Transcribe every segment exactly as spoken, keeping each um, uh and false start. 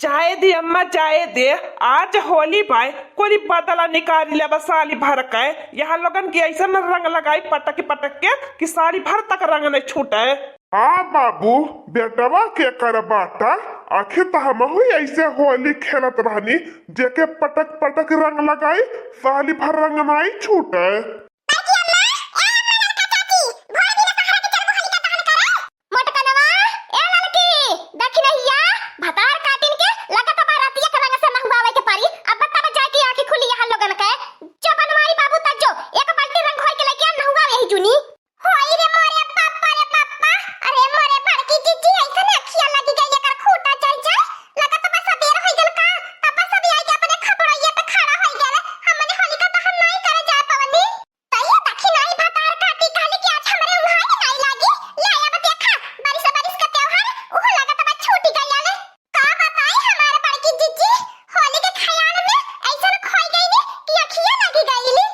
जाए दे अम्मा, जाए दे, आज होली बाय, कोई बदला निकाल लेबा साली भर के। यहाँ लोगन के ऐसन रंग लगाई पटक पटक के कि साली भर तक रंग नहीं छूटे। हाँ बाबू, बेटवा के कर बाटा, आखिर त हमहू ऐसे होली खेलत रहनी, जेके पटक पटक रंग लगाई, साली भर रंग नहीं छूटे। बड़की अम्मा, ए अम्मा ललका चाची, भोर बिना सहारा के चलबू होलिका दहन करे? मोटकनवा, ए ललकी, दखिनहिया, भतार काटिन के, लगत बा रतिया के रंग से नहुआवे के परी। अब तब जाए के आँखी खुली यहाँ लोगन के। जो बनवारी बाबू त जो, एक बाल्टी रंग घोर के लेके आ, नहुआ यही जूनी। होई रे मोरे पप्पा रे पप्पा, अरे मोरे बड़की जीजी, ऐसन अखिया लगी गई, एकर खूंटा चल जाए। लगत बा सबेर होई गल का, तब सब आई के अपने खपड़ैया पे खड़ा होई गल। हमने होलिका दहन नाई करे जाए पवनी। त ये दखिनही भतार काटी कहली कि आज हमरे उन्हाई नाई लागी। ले अब देखा, बारिश बारिश का त्योहार, उहो लागत बा छूटी गइल। का बताई हमार बड़की जीजी, होली के ख्याल में ऐसन खोई गईनी कि अखिया लागी गईली।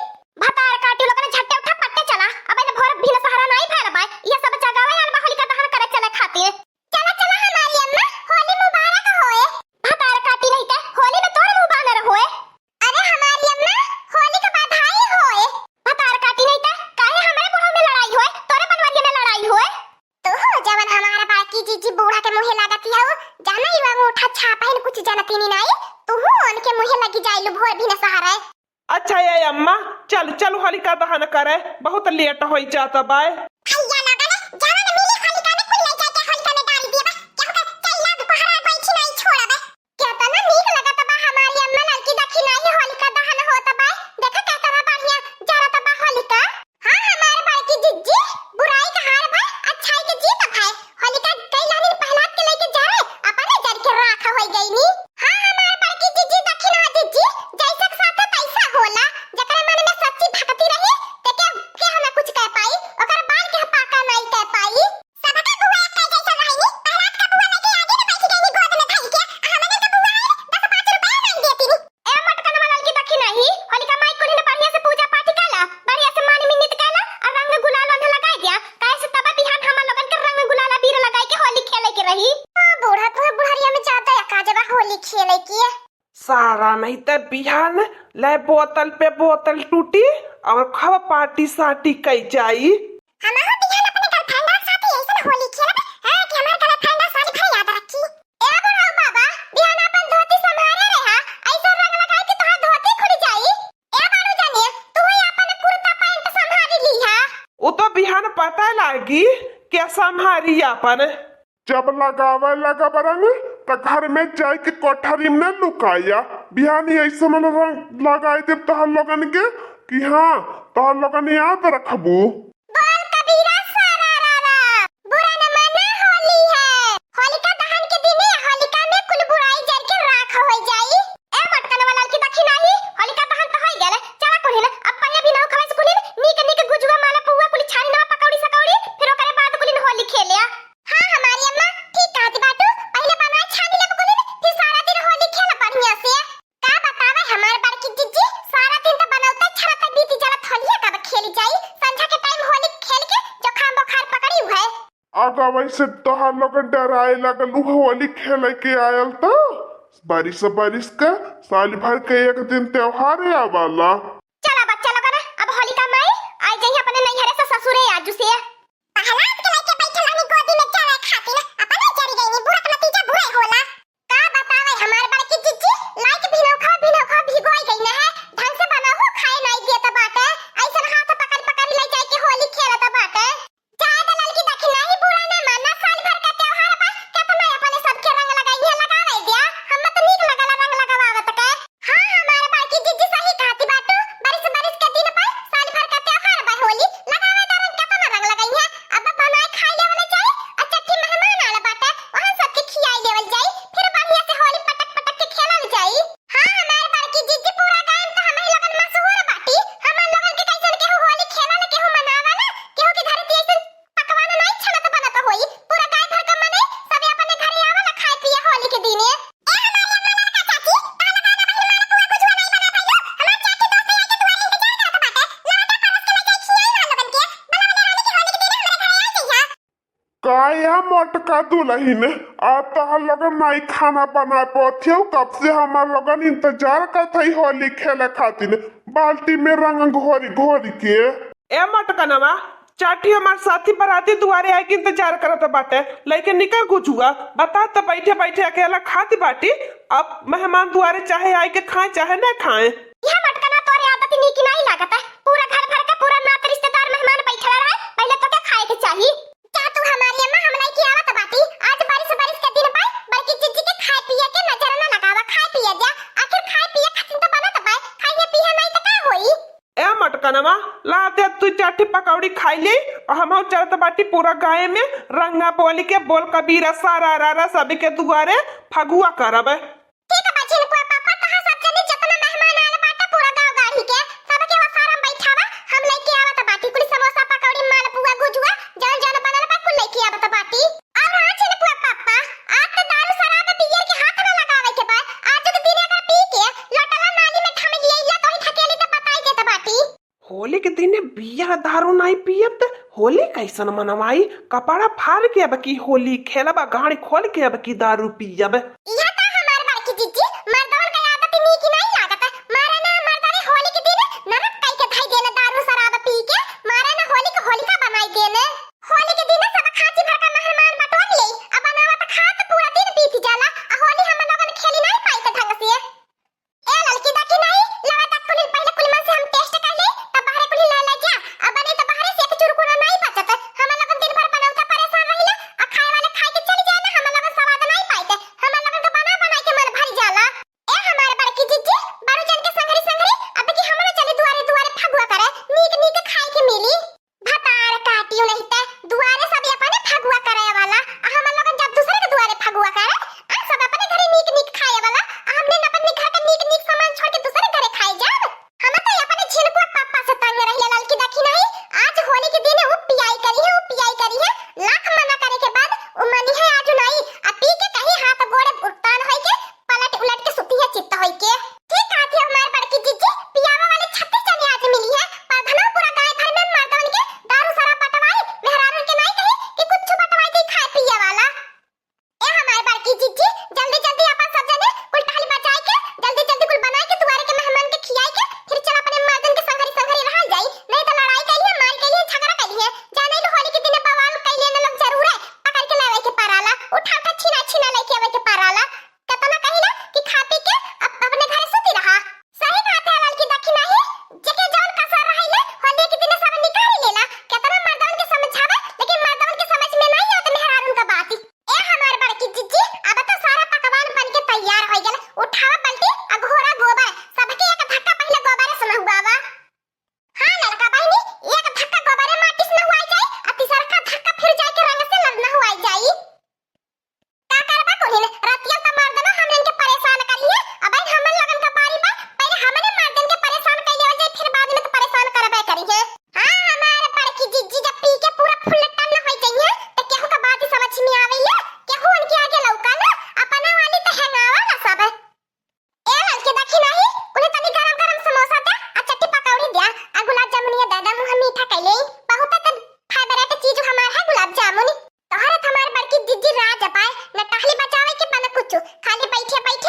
भतार काटी लोगन झट्टे उठा पट्टे चला, अब इन भोर भिनसहरा नाई भइल बाय, ये सब जगावे आल बा होलिका दहन करे चले खातिर। चला चला हमारी अम्मा, होली मुबारक होए। भतार काटी नहीं ते होली में तोर मुँह बानर होए। अरे हमारी अम्मा, होली के बधाई होए। भतार काटी नहीं ते काहे हमरे मुँह में लड़ाई होए, तोरे बनवरिया में लड़ाई होए। तू हो जवन हमारा बड़की जीजी बूढ़ा के मुँहे लागत हऊ, जाना ही वो अंगूठा छापहिन कुछ जनती नी नाई, तू हो उनके मुँहे लगी जाइलू भोर भिनसहरे। अच्छा ये अम्मा, चल चल होलिका दहन करे, बहुत लेट होई जाता बाय। भैया लोगन, जवन मिली होलिका में कुल ले जाके होलिका में डाल दिए बा, केहू के चैला दुपहरा बैठी नहीं छोड़बे। केतना नीक लगत बा हमारी अम्मा ललकी दखिनही होलिका दहन होत बा। देखा केतना बढ़िया जरत बा होलिका। हाँ हमार बड़की जिज्जी, बुराई के हार बा, अच्छाई के जीत भय। होलिका कई लानिन प्रहलाद के लेके जरे, अपने जर के राख होई गईनी। हाँ हमार बड़की जिज्जी दखिनहा जिज्जी, जैसे के साथे तैसा होला। जेकरे मन में सच्ची भक्ति रही, ते के, केहू ना कुछ कह पाई, ओकर बाल के पाका नाई कह पाई। सबका बुआ एक जैसा रहनी, प्रहलाद का बुआ लेके आगे में बैठ गईनी गोद में धई के, आ हमने का बुआ है, दस पाँच रुपया नहीं देती नी। ए मटकनवा ललकी दखिनही, होलिका माई कुल्ही ने बढ़िया से पूजा पाठ कैला, बढ़िया से मान मिन्नत कैला, और रंग गुलाल ओन्हे लगाई दिया, काहे से तब बिहान हम लोगन के रंग गुलाल अबीर लगाई के होली खेले के रही। ओ बूढ़ा, तू बुढ़रिया में ज्यादा का जबा होली खेले की। सारा नहीं ते बिहान ले बोतल पे बोतल टूटी और खब पार्टी साटी कई जाई। हमहू बिहान अपने girlfriend साथे ऐसन होली खेलब, हाँ, कि हमार girlfriend साल भर याद रखी। ए बुढ़ऊ बाबा, बिहान अपन धोती संभारे रहा, ऐसा रंग लगाई कि तोहार धोती खुल जाई। ए बारू जानिए, तू ही अपन कुर्ता पैंट संभारी लीहा। वो तो बिहान पता लागी क्या संभारी अपन। जब लगावे लगब रंग, त घर में जाइके कोठरी में लुकाया। बिहान ऐसन रंग लगाई देब तोहर लोगन के कि हाँ, तोहर लोगन याद रखबू। बोल कबीरा सारा रा रा, बुरा न माना होली है। होलिका दहन के दिने होलिका में कुल बुराई जर के राख होई जाई। ए मटकनवा ललकी दखिनही, होलिका दहन त होई गेल, चला कुल्हिन, अब पहिले बिनऊ खवाई से कुल्हिन, नीक नीक गुजुआ माला पुआ कुल छानी नवा पकौड़ी सकौड़ी, फिर ओकरे बाद कुल्हिन होली खेले। हाँ हमारी अम्मा, ठीक कहती बाटू, पहिले बनवा छानी लेब कुल्हिन, फिर सारा दिन होली खेल बढ़िया से। का बतावे हमार बड़की जिज्जी, सारा दिन त बनौते छरत बीती जाला, होलिया कब खेली जाई, संझा के time होली खेल के जुकाम बुखार पकड़ी हुए। अगर वैसे तोहार लोग डराए लगल, उ होली खेले के आयल त बारिश बारिश का साल भर के एक दिन त्योहार आवाला। चला बच्चा लोगन, अब होलिका माई आई जाई अपने नैहरे से ससुरे आजू से। प्रहलाद के लेके बैठल रहनी गोदी में चढ़े खातिर, अपने जरी गईनी, बुरा के नतीजा बुरा ही होला। का बतावे हमार बड़की जिज्जी, लाइक भिनौखा भिनौखा भिगोई गई न है, ढंग से बनाओ खाए नाई देत बाटे, ऐसन हाथ पकड़ पकड़ ले जाए के होली खेलत बाटे। जाए त ललकी दखिनही बुरा ना माना, साल भर का त्योहार बा, केतना अपने सबके रंग लगाई है, लगावे दिया, हम त नीक लगला रंग लगावत के। हाँ, हमार बड़की जिज्जी सही कहती बाटू, का दुलहिन, आ तहर लोगन नाई खाना बनाए पथियो, कब से हमार लोगन इंतजार करत हई होली खेले खातिर, बाल्टी में रंग घोरी घोरी के। ए मटकनवा, चाठी हमार साथी बराती दुआरे आए के इंतजार करत बाटे, लेकिन निकर गुजुआ, बता त बैठे बैठे अकेला खाती बाटी, अब मेहमान दुआरे चाहे आए के खाए चाहे ना खाए। यह मटकना तोरे आदत नीक नाई लागत है, पूरा घर भर का पूरा नात रिश्तेदार मेहमान बैठल रहे, पहले तो क्या खाए के चाही। जा तू हमारी अम्मा, हम लइके आवत बाटी। आज बारिश बारिश के दिन बाय, बड़की जिज्जी के खाए पिए के नजर न लगावा, खाए पिए जा। आखिर खाए पिए खातिर तो बनत बाय, खाइए पिए नाई तो का होई? ए मटकनवा, ला दे तू चाठी पकौड़ी खाई ले, और हम चलत बाटी पूरा गाँव में रंगा बोली के बोल कबीरा सारा रा रा सभी के दुआरे फगुआ करब। ठीक बा झिनकुआ पापा, तहां सब जने जतना मेहमान आल बाटे पूरा गांव गाड़ी के, सबके ओसारा में बैठावा, हम लइके आवत बाटी कुल समोसा, पकौड़ी, मालपुआ, गुजुआ, जौन जौन बनल बा कुल लइके आवत बाटी। और हां झिनकुआ पापा, आज त दारू शराब बियर के हाथ न लगावे के बा, आज के दिन अगर पी के लोटला नाली में ढम लिया तो ही ढकेली त बताई देत बाटी। होली के दिने बियर दारू नाई पियब त होली कैसन मनवाई? कपड़ा फाड़ के अब की होली खेलब, आ गाड़ी खोल के अब की दारू पियब। इहे त हमार बड़की जिज्जी, मर्दवन के आदत नीक नाई लागत। मारे ना मर्दवे होली के दिने नरक कई के धई देने दारू शराब पी के, मारे ना होली के होलिका बनाई देने। होली के दिने सब खांची भर का मेहमान बटोर लेई, अब बनावत खात पूरा दिन बीत जाला, आ होली हम लोगन खेली नाई पाई त ढंग से। ए ललकी, देखी नाई, लावा त कुलिन पहिले कुल मन से हम टेस्ट कर ले, तब बाहरे कुलिन ला ला जा। अब बने त बाहरे से एक चुरकुरा नाई बचत। हम लोगन दिन भर बनौता परेशान रहिला, आ खाए वाले खाए के चली जाए ना, हम लोगन स्वाद नाई पाई के, हम लोगन के बना बनाई के मन भर जाला। ए हमारे बड़की जिज्जी, बड़ू जन के संघरी संघरी, अब की हमरो चली दुआरे दुआरे फगुआ करे, नीक नीक खाए के मिली। भतार काटियो नहीं ते, दुआरे सब अपने फगुआ करे वाला, आ हम लोगन जब दूसरे के दुआरे फगुआ करे, आ सब अपने घरे नीक नीक खाए वाला, आ हमने अपन घर के नीक नीक सामान छोड़ के दूसरे घरे खाए जाब। हम तो अपने झिनकुआ पापा से तंग रहिए ललकी, देखी नहीं, आज होली के दिन उ पियाई करी है, उ पियाई करी है, लाख मना करे के बाद उ मनी है आज नहीं, आ पी के कहीं हाथ गोड़े उतान होई के पलट उलट के सुती है चित्त होई के। ठीक कहती हो हमार बड़की जिज्जी, पियावा वाले छत्तीस जने आज मिली है, प्रधानो पूरा गांव भर में मर्दवन के दारू शराब बंटवाई, मेहरारून के नाई कही कि कुछ बंटवाई दे खाए पिए वाला। ए हमार बड़की जिज्जी, जल्दी जल्दी अपन सब जने कुल टहली बचाई के, जल्दी जल्दी कुल बनाई के, दुआरे के मेहमान के खियाई के, फिर चल अपने मर्दन के संघरी संघरी रहल जाई, नहीं तो लड़ाई कैली है, मार कैली है, झगड़ा कैली है। जाने लो होली के दिन बवाल कैली है ना लोग जरूर है, पकड़ के लावे के पराला, उठा उठा छीना छीना लेके आवे के पराला। केतना कहिला कि खा पी के अप-, अपने घरे सुती रहा। सही बात है ललकी, देखी नहीं, जेके जौन कसर रहिले, होली के दिन सब निकाल लेला। केतना मर्दन के समझावे, लेकिन मर्दन के समझ में नहीं आत मेहरारून का बात। ए हमार बड़की जिज्जी, अब तो सारा पकवान बन के तैयार हो गल। उठावा बाल्टी आ घोरा गोबर, सबके एक धक्का पहले गोबर से नहुआवा। हाँ ललका बहिनी, एक धक्का गोबरे माटी से नहुआई जाई, आ तीसरका धक्का फिर जाके रंग से न-, नहुआई जाई। का करबा कोहिन, रतिया त मर्दनो हमन के परेशान करिहे, अब हमन लोगन का बारी बा, पहले हमने मर्दन के परेशान कर लेवल जाई, फिर बाद में तो परेशान करबे करिहे। हाँ, हमार बड़की जिज्जी जब पी के पूरा फुल टन हो जाइए, तो केहू का बात ही समझ में आवे ये, केहू उनके आगे लौका ना, अपना वाली तो हेंगावा ना सब। ए ललकी, देखी नहीं, कुल्ही तनी गरम गरम समोसा दे, आ चट्टी पकौड़ी दे, आ गुलाब जामुनिया दे दे, मुँह मीठा कैले। बहुत तो फेवरेट चीज हमार है गुलाब जामुन। तोहरे त हमार बड़की जिज्जी राज पाए, न टहली बचावे के बा न कुछ, खाली बैठे बैठे